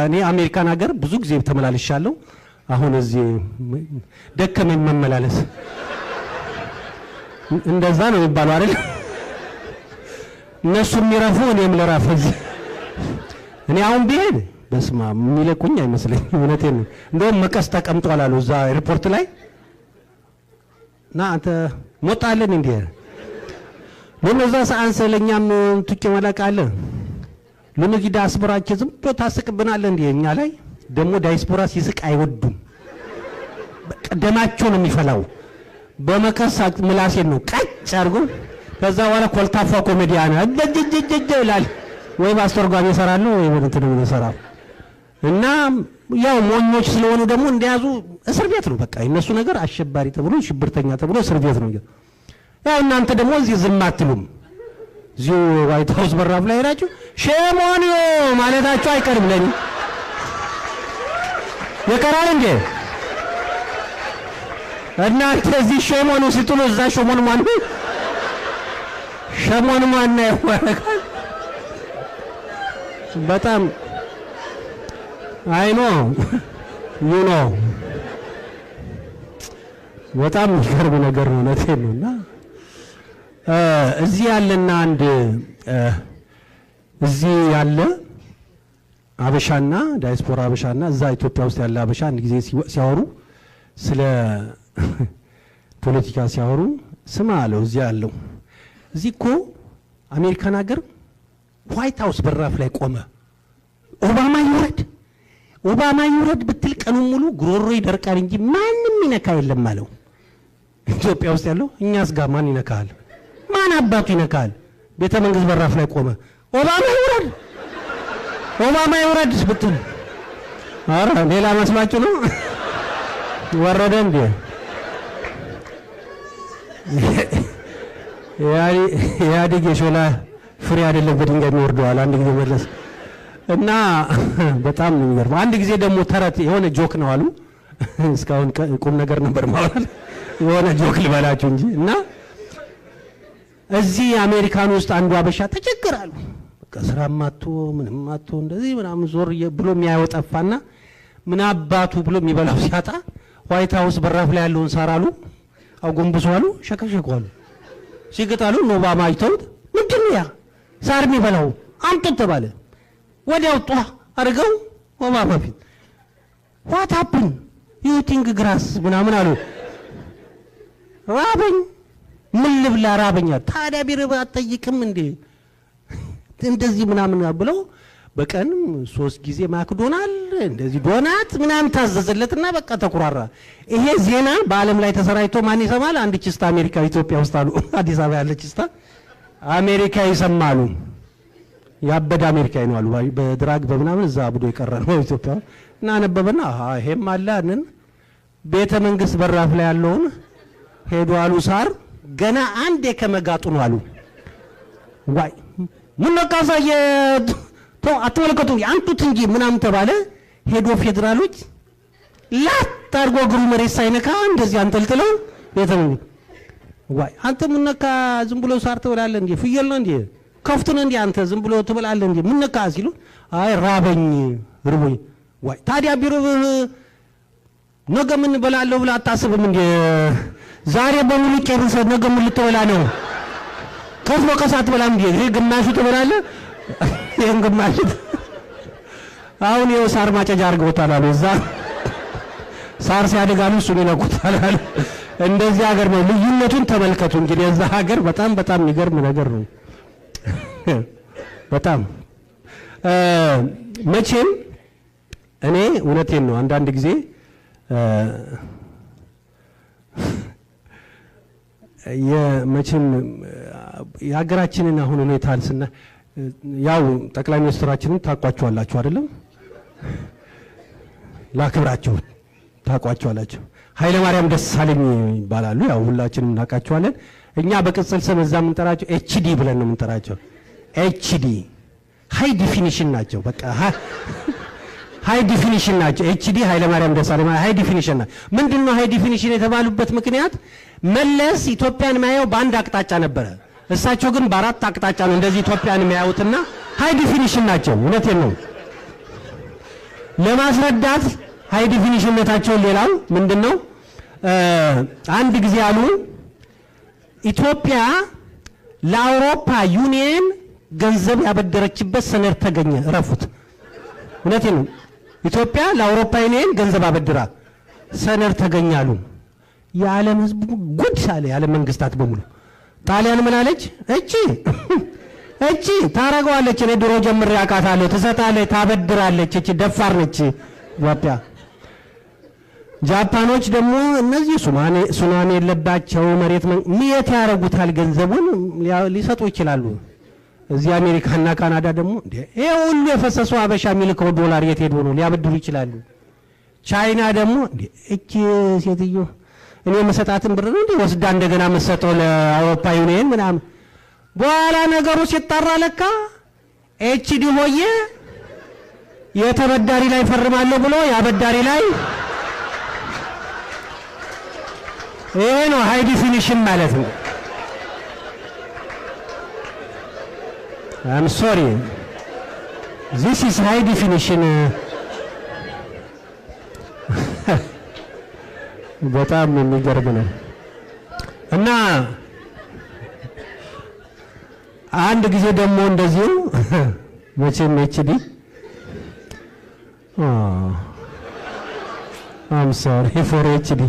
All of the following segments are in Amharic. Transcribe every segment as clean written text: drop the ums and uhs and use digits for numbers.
እኔ አሜሪካን ሀገር ብዙ ጊዜ ተመላልሻለሁ። አሁን እዚህ ደከመኝ መመላለስ። እንደዛ ነው የሚባለው አይደል? እነሱ የሚረፉ እኔም ልረፍ እዚህ። እኔ አሁን ብሄድ በስመ አብ የሚለቁኝ አይመስለኝም። እውነቴን ነው። እንደውም መቀስ ተቀምጧል አሉ እዛ ኤርፖርት ላይ እና አንተ ሞጣለን እንዴ ለነዛ ሰአንሰ ለኛም ቱቄ መላቅ አለ ለነዚህ ዲያስፖራችን ዝም ብሎ ታስቅብናለህ እንዴ? እኛ ላይ ደግሞ ዲያስፖራ ሲስቅ አይወዱም። በቃ ደማቸው ነው የሚፈላው። በመቀስ ምላሴን ነው ቀጭ አድርጎ ከዛ በኋላ ኮልታፋ ኮሜዲያን እጀጀጀጀ ይላል። ወይ በአስተርጓሚ ይሰራሉ ወይ እንትን ነው የሚሰራው። እና ያው ሞኞች ስለሆኑ ደግሞ እንደያዙ እስር ቤት ነው በቃ የነሱ ነገር አሸባሪ ተብሎ ሽብርተኛ ተብሎ እስር ቤት ነው። ያው እናንተ ደግሞ እዚህ ዝም አትሉም። እዚሁ ዋይት ሃውስ በራፍ ላይ ሄዳችሁ shame on you ማለታችሁ አይቀርም። ለኔ ይቀራል እንዴ? እናንተ እዚህ shame on you ስትሉ እዛ shame on ማን shame on ማን ያወራል? በጣም I know you know በጣም የሚገርም ነገር ነው። እውነቴን ነው። እና እዚህ ያለና አንድ እዚህ ያለ አበሻና ዳያስፖራ አበሻና እዛ ኢትዮጵያ ውስጥ ያለ አበሻ አንድ ጊዜ ሲያወሩ ስለ ፖለቲካ ሲያወሩ ስማ አለው እዚህ ያለው እዚህ እኮ አሜሪካን ሀገር ዋይት ሃውስ በራፍ ላይ ቆመ ኦባማ ይውረድ ኦባማ ይውረድ ብትል ቀኑን ሙሉ ጉሮሮ ይደርቃል እንጂ ማንም ይነካ የለም አለው። ኢትዮጵያ ውስጥ ያለው እኛስ ጋር ማን ይነካል? ማን አባቱ ይነካል? ቤተ መንግስት በራፍ ላይ ቆመ ኦባማ ይውረድ ኦባማ ይውረድ ብትል ኧረ ሌላ መስሏችሁ ነው? ወረደ እንዴ? ኢህአዴግ የሾላ ፍሬ አይደለም በድንጋይ የሚወርደዋል። አንድ ጊዜ መለስ እና በጣም ነው የሚገርመው። አንድ ጊዜ ደግሞ ተረት የሆነ joke ነው አሉ። እስካሁን ቁም ነገር ነበር ማውራት የሆነ joke ልበላችሁ እንጂ እና እዚህ አሜሪካን ውስጥ አንዱ አበሻ ተቸግራሉ። በቃ ስራም አጥቶ ምንም አጥቶ እንደዚህ ምናምን ዞር ብሎ የሚያየው ጠፋና ምን አባቱ ብሎ የሚበላው ሲያጣ ዋይት ሃውስ በራፍ ላይ ያለውን ሳር አሉ አጎንብሶ አሉ ሸከሸኩ አሉ ሲግጣሉ ኦባማ አይተውት ምንድን ነው ያ ሳር የሚበላው አምጡት ተባለ። ወዲያው ጧ አድርገው ኦባማ ፊት what happen you eating grass ምናምን አሉ። ራበኝ ምን ልብላ ራበኛ። ታዲያ ቢርብህ አትጠይቅም እንዴ እንደዚህ ምናምን ብለው በቀን 3 ጊዜ ማክዶናል እንደዚህ ዶናት ምናምን ታዘዘለትና በቃ ተኩራራ። ይሄ ዜና በዓለም ላይ ተሰራጭቶ ማን ይሰማል? አንድ ችስታ አሜሪካ ኢትዮጵያ ውስጥ አሉ አዲስ አበባ ያለ ችስታ አሜሪካ ይሰማሉ። ያበደ አሜሪካዊ ነው አሉ በ drug በምናምን እዛ አብዶ የቀረ ነው ኢትዮጵያ። እና አነበበና አሃ ይሄም አለ አንን ቤተ መንግስት በራፍ ላይ ያለውን ሄዱ አሉ ሳር ገና አንዴ ከመጋጡ ነው አሉ። ዋይ ምን ነካሳ አትመለከቱ አንቱት እንጂ ምናምን ተባለ። ሄዶ ፌዴራሎች ላጥ አድርጎ እግሩ መሬት ሳይነካ እንደዚህ አንጠልጥለው ቤተ መንግስት ዋይ አንተ ምን ነካ ዝም ብሎ ሳር ትበላለህ እንዴ? ፍየል ነው እንዴ? ከፍት ነው እንዴ? አንተ ዝም ብሎ ትበላለህ እንዴ? ምን ነካ ሲሉ አይ ራበኝ ርቦኝ። ዋይ ታዲያ ቢርብህ ነገ ምን እበላለሁ ብለህ አታስብም እንዴ? ዛሬ በሙሉ ጨርሰህ ነገ ምን ልትበላ ነው? ቀስ በቀስ አትበላም እንዴ? ይሄ ግማሹ ትበላለህ፣ ይሄን ግማሹ አሁን ይኸው ሳር ማጨጃ አድርገውታል አሉ። እዛ ሳር ሲያድግ አሉ እሱን ይነኩታል አሉ። እንደዚህ ሀገር ነው። ልዩነቱን ተመልከቱ እንግዲህ የዛ ሀገር በጣም በጣም የሚገርም ነገር ነው። በጣም መቼም እኔ እውነቴን ነው አንዳንድ ጊዜ የመቼም የሀገራችንን አሁን ሁኔታ ስና ያው ጠቅላይ ሚኒስትራችንን ታውቋቸዋላችሁ አይደለም? ላክብራቸው ታውቋቸዋላችሁ። ኃይለ ማርያም ደሳለኝ ይባላሉ። ያው ሁላችንም እናውቃቸዋለን። እኛ በቅጽል ስም እዛ የምንጠራቸው HD ብለን ነው የምንጠራቸው። HD high definition ናቸው። በቃ high definition ናቸው። HD ኃይለ ማርያም ደሳለኝ high definition ናቸው። ምንድነው high definition የተባሉበት ምክንያት? መለስ ኢትዮጵያን የሚያየው በአንድ አቅጣጫ ነበረ። እሳቸው ግን በአራት አቅጣጫ ነው እንደዚህ ኢትዮጵያን የሚያዩትና high definition ናቸው። እውነቴን ነው። ለማስረዳት high definition ነታቸውን ሌላው ምንድነው? አንድ ጊዜ አሉ ኢትዮጵያ ለአውሮፓ ዩኒየን ገንዘብ ያበደረችበት ሰነድ ተገኘ። እረፉት። እውነቴን ነው። ኢትዮጵያ ለአውሮፓ ዩኒየን ገንዘብ አበድራ ሰነድ ተገኛሉ። የዓለም ሕዝብ ጉድ አለ። የዓለም መንግስታት በሙሉ ጣሊያን ምን አለች? እቺ እቺ ታረገዋለች። እኔ ድሮ ጀምሬ አውቃታለሁ። ትሰጣለች፣ ታበድራለች። እቺ ደፋር ነች ኢትዮጵያ። ጃፓኖች ደግሞ እነዚህ ሱናሚ የለባቸው መሬት የት ያረጉታል ገንዘቡን ሊሰጡ ይችላሉ። እዚህ አሜሪካና ካናዳ ደግሞ ይሄ ሁሉ የፈሰሰው አበሻ የሚልከው ዶላር የት ሄዶ ነው ሊያበድሩ ይችላሉ። ቻይና ደግሞ እንዴ እቺ ሴትዮ እኔ መሰጣትን ብር ነው እንዴ ወስዳ እንደገና መሰጠው ለአውሮፓ ዩኒየን ምናምን። በኋላ ነገሩ ሲጣራ ለካ HD ሆዬ የተበዳሪ ላይ ፈርማለሁ ብሎ ያበዳሪ ላይ ይሄ ነው high definition ማለት ነው። I'm sorry, this is high definition። በጣም የሚገርም ነው። እና አንድ ጊዜ ደግሞ እንደዚሁ መቼም HD I'm sorry for HD።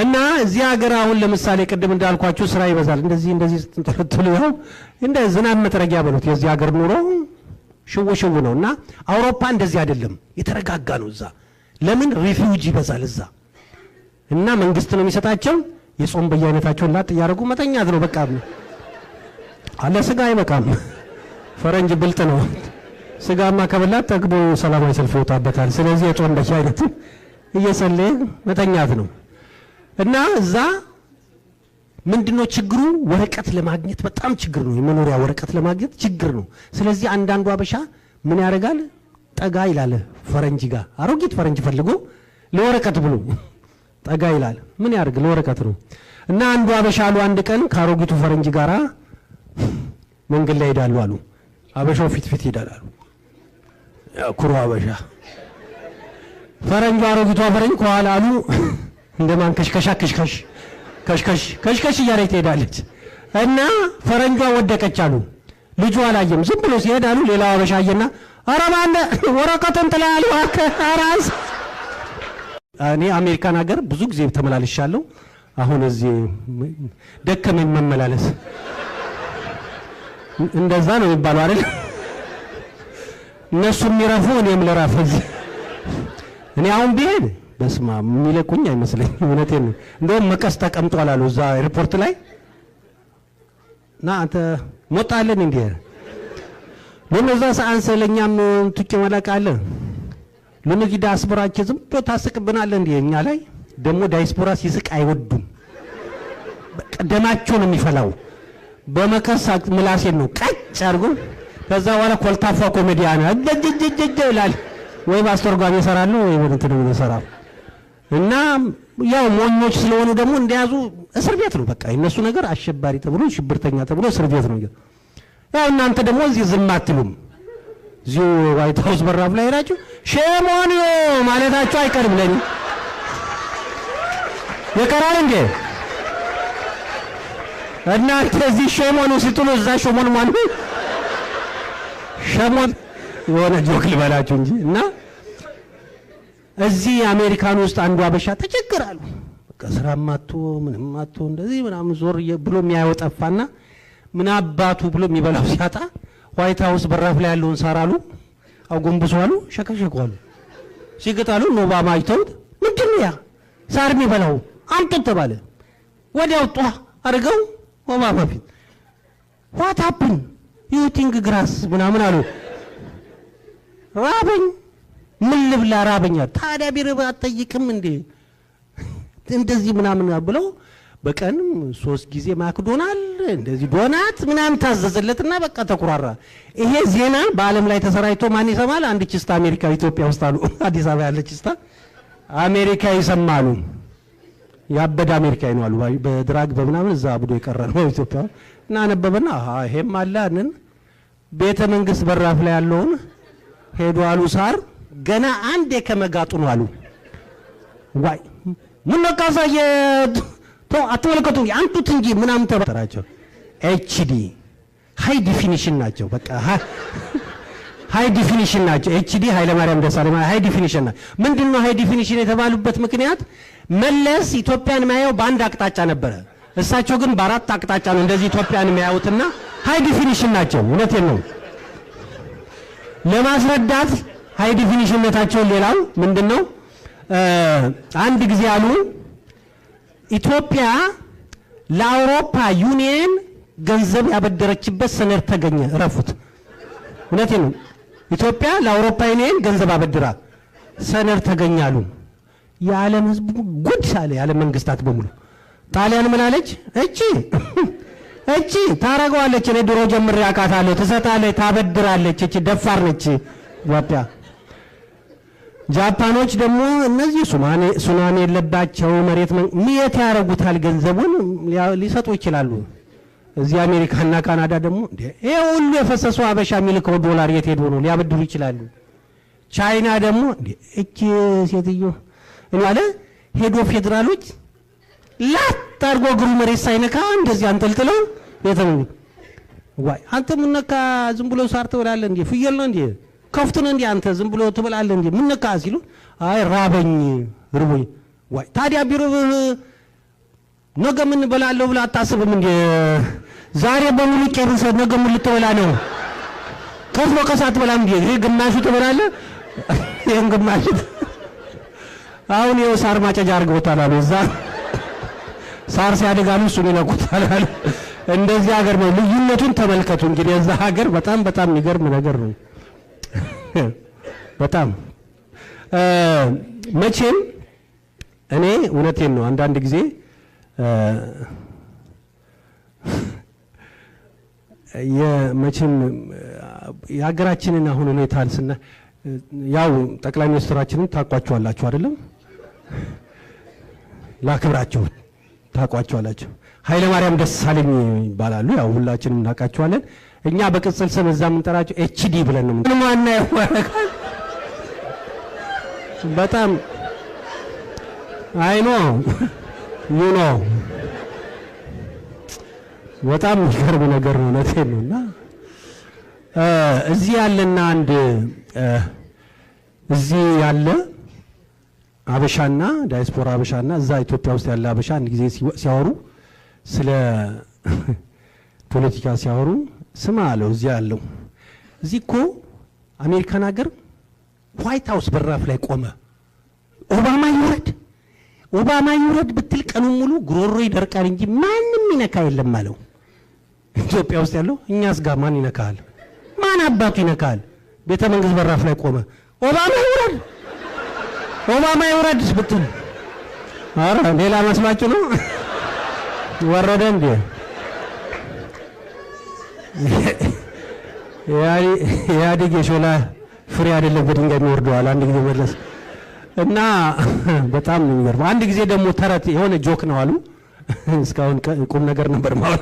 እና እዚህ ሀገር አሁን ለምሳሌ ቅድም እንዳልኳችሁ ስራ ይበዛል። እንደዚህ እንደዚህ ስትንጠለጥሉ ያው እንደ ዝናብ መጥረጊያ በሉት። የዚህ ሀገር ኑሮ ሽው ሽው ነው። እና አውሮፓ እንደዚህ አይደለም፣ የተረጋጋ ነው እዛ። ለምን refugee ይበዛል እዛ። እና መንግስት ነው የሚሰጣቸው። የጾም በየአይነታቸውን ላጥ እያደረጉ መተኛት ነው በቃ። አለ ስጋ አይበቃም። ፈረንጅ ብልጥ ነው። ስጋማ ከበላት ጠግቦ ሰላማዊ ሰልፍ ይወጣበታል። ስለዚህ የጾም በየአይነቱ እየጸለየ መተኛት ነው። እና እዛ ምንድነው ችግሩ? ወረቀት ለማግኘት በጣም ችግር ነው። የመኖሪያ ወረቀት ለማግኘት ችግር ነው። ስለዚህ አንዳንዱ አበሻ ምን ያደርጋል? ጠጋ ይላል ፈረንጅ ጋር፣ አሮጊት ፈረንጅ ፈልጎ ለወረቀት ብሎ ጠጋ ይላል። ምን ያደርግ ለወረቀት ነው። እና አንዱ አበሻ አሉ አንድ ቀን ከአሮጊቱ ፈረንጅ ጋራ መንገድ ላይ ሄዳሉ አሉ። አበሻው ፊት ፊት ይሄዳል አሉ። ኩሩ አበሻ ፈረንጁ አሮጊቷ ፈረንጅ ከኋላ አሉ እንደማንከሽከሻ ከሽከሽ ከሽከሽ ከሽከሽ እያለች ትሄዳለች። እና ፈረንጇ ወደቀች አሉ። ልጁ አላየም። ዝም ብሎ ሲሄድ አሉ ሌላው አበሻ አየና ኧረ እባክህ ወረቀቱን ጥለሃል እባክህ ኧረ። እኔ አሜሪካን ሀገር ብዙ ጊዜ ተመላልሻለሁ። አሁን እዚህ ደከመኝ መመላለስ። እንደዛ ነው የሚባለው አይደል? እነሱ የሚረፉ እኔም ልረፍ እዚህ። እኔ አሁን ብሄድ በስመ አብ የሚለቁኝ አይመስለኝም። እውነቴን ነው። እንደውም መቀስ ተቀምጧል አሉ እዛ ሪፖርት ላይ። ና አንተ ሞጣለን እንዴ ለነዛ ሰዓን ስለኛም ቱቄ መላቅ አለ ለነዚህ ዲያስፖራችን ዝም ብሎ ታስቅብናለህ እንዴ? እኛ ላይ ደግሞ ዲያስፖራ ሲስቅ አይወዱም። በቃ ደማቸው ነው የሚፈላው። በመቀስ ምላሴን ነው ቀጭ አድርጎ ከዛ በኋላ ኮልታፋ ኮሜዲያን እጀጀጀጀ ይላል። ወይ በአስተርጓሚ ይሰራሉ ወይ እንትን ነው ይሰራሉ። እና ያው ሞኞች ስለሆኑ ደግሞ እንደያዙ እስር ቤት ነው በቃ የነሱ ነገር። አሸባሪ ተብሎ ሽብርተኛ ተብሎ እስር ቤት ነው። ያው እናንተ ደግሞ እዚህ ዝም አትሉም። እዚሁ ዋይት ሃውስ በራፍ ላይ ሄዳችሁ shame on you ማለታችሁ አይቀርም። ለኔ ይቀራል እንዴ? እናንተ እዚህ shame on you ስትሉ እዛ shame on ማን shame on የሆነ joke ልበላችሁ እንጂ። እና እዚህ አሜሪካን ውስጥ አንዱ አበሻ ተቸግራሉ። በቃ ስራም አጥቶ ምንም አጥቶ እንደዚህ ምናምን ዞር ብሎ የሚያየው ጠፋና ምን አባቱ ብሎ የሚበላው ሲያጣ ዋይት ሃውስ በራፍ ላይ ያለውን ሳር አሉ አጎንብሶ አሉ ሸከሸኩ አሉ። ሲግጣሉ ኦባማ አይተውት ምንድን ነው ያ ሳር የሚበላው አምጡት ተባለ። ወዲያው ጧ አድርገው ኦባማ ፊት what happen you eating grass ምናምን አሉ። ራበኝ ምን ልብላ ራበኛ። ታዲያ ቢርብህ አትጠይቅም እንዴ? እንደዚህ ምናምን ብለው በቀን 3 ጊዜ ማክዶናል እንደዚህ ዶናት ምናምን ታዘዘለትና በቃ ተኩራራ። ይሄ ዜና በዓለም ላይ ተሰራጭቶ ማን ይሰማል? አንድ ችስታ አሜሪካ ኢትዮጵያ ውስጥ አሉ አዲስ አበባ ያለ ችስታ አሜሪካ ይሰማሉ። ያበደ አሜሪካዊ ነው አሉ በ drug በምናምን እዛ አብዶ የቀረ ነው ኢትዮጵያ። እና አነበበና አሃ ይሄም አለ አንን ቤተ መንግስት በራፍ ላይ ያለውን ሄዶ አሉ ሳር ገና አንዴ ከመጋጡ ነው አሉ። ዋይ ምን ነካሳ አትመለከቱ አንቱት እንጂ ምናምን ተባራቸው። HD high definition ናቸው። በቃ high definition ናቸው። HD ኃይለማርያም ደሳለኝ high definition ናቸው። ምንድነው high definition የተባሉበት ምክንያት? መለስ ኢትዮጵያን የሚያየው በአንድ አቅጣጫ ነበረ። እሳቸው ግን በአራት አቅጣጫ ነው እንደዚህ ኢትዮጵያን የሚያዩትና high definition ናቸው። እውነቴን ነው። ለማስረዳት high definition ነታቸውን ሌላው ምንድነው አንድ ጊዜ አሉ ኢትዮጵያ ለአውሮፓ ዩኒየን ገንዘብ ያበደረችበት ሰነድ ተገኘ። እረፉት። እውነቴን ነው። ኢትዮጵያ ለአውሮፓ ዩኒየን ገንዘብ አበድራ ሰነድ ተገኛሉ። የዓለም ሕዝብ ጉድ አለ። የዓለም መንግስታት በሙሉ ጣሊያን ምን አለች? እቺ እቺ ታረገዋለች። እኔ ድሮ ጀምሬ አውቃታለሁ። ትሰጣለች፣ ታበድራለች። እቺ ደፋር ነች ኢትዮጵያ። ጃፓኖች ደግሞ እነዚህ ሱናሚ የለባቸው መሬት የት ያረጉታል ገንዘቡን ሊሰጡ ይችላሉ። እዚህ አሜሪካና ካናዳ ደግሞ ይሄ ሁሉ የፈሰሰው አበሻ የሚልከው ዶላር የት ሄዶ ነው ሊያበድሩ ይችላሉ። ቻይና ደግሞ እቺ ሴትዮ እኔ አለ ሄዶ ፌዴራሎች ላጥ አድርጎ እግሩ መሬት ሳይነካ እንደዚህ አንጠልጥለው የተመኝ ዋይ አንተ ምን ነካ? ዝም ብሎ ሳር ትበላለህ እንዴ? ፍየል ነው እንዴ? ከፍት ነው እንዴ? አንተ ዝም ብሎ ትበላለህ እንዴ? ምን ነካ ሲሉ አይ ራበኝ ርቦኝ። ዋይ ታዲያ ቢርብህ ነገ ምን እበላለሁ ብለህ አታስብም እንዴ? ዛሬ በሙሉ ጨርሰህ ነገ ምን ልትበላ ነው? ቀስ በቀስ አትበላም እንዴ? ይሄ ግማሹ ትበላለህ፣ ይሄን ግማሹ አሁን ይኸው ሳር ማጨጃ አድርገውታል አሉ። እዛ ሳር ሲያድጋሉ እሱን ይነኩታል አሉ። እንደዚህ ሀገር ነው። ልዩነቱን ተመልከቱ እንግዲህ እዛ ሀገር በጣም በጣም የሚገርም ነገር ነው። በጣም መቼም እኔ እውነቴን ነው። አንዳንድ ጊዜ የመቼም የሀገራችንን አሁን ሁኔታ ስና ያው ጠቅላይ ሚኒስትራችንን ታውቋቸዋላችሁ አይደለም? ላክብራቸው ታውቋቸዋላችሁ። ኃይለማርያም ደሳለኝ ይባላሉ። ያው ሁላችንም እናውቃቸዋለን። እኛ በቅጽል ስም እዛ የምንጠራቸው HD ብለን ነው። ምን ማና ያወራል በጣም I know you know በጣም የሚገርም ነገር ነው። እውነቴን ነው። እና እዚህ ያለና አንድ እዚህ ያለ አበሻና ዳያስፖራ አበሻና እዛ ኢትዮጵያ ውስጥ ያለ አበሻ አንድ ጊዜ ሲያወሩ ስለ ፖለቲካ ሲያወሩ ስማ አለው እዚህ ያለው እዚህ እኮ አሜሪካን ሀገር ዋይት ሀውስ በራፍ ላይ ቆመ ኦባማ ይውረድ ኦባማ ይውረድ ብትል ቀኑን ሙሉ ጉሮሮ ይደርቃል እንጂ ማንም ይነካ የለም አለው። ኢትዮጵያ ውስጥ ያለው እኛስ ጋር ማን ይነካል? ማን አባቱ ይነካል? ቤተ መንግስት በራፍ ላይ ቆመ ኦባማ ይውረድ ኦባማ ይውረድ ብትል ኧረ ሌላ መስሏችሁ ነው? ወረደ እንዴ? ኢህአዴግ የሾላ ፍሬ አይደለም በድንጋይ የሚወርደዋል። አንድ ጊዜ መለስ እና በጣም ነው የሚገርመው። አንድ ጊዜ ደግሞ ተረት የሆነ joke ነው አሉ። እስካሁን ቁም ነገር ነበር ማለት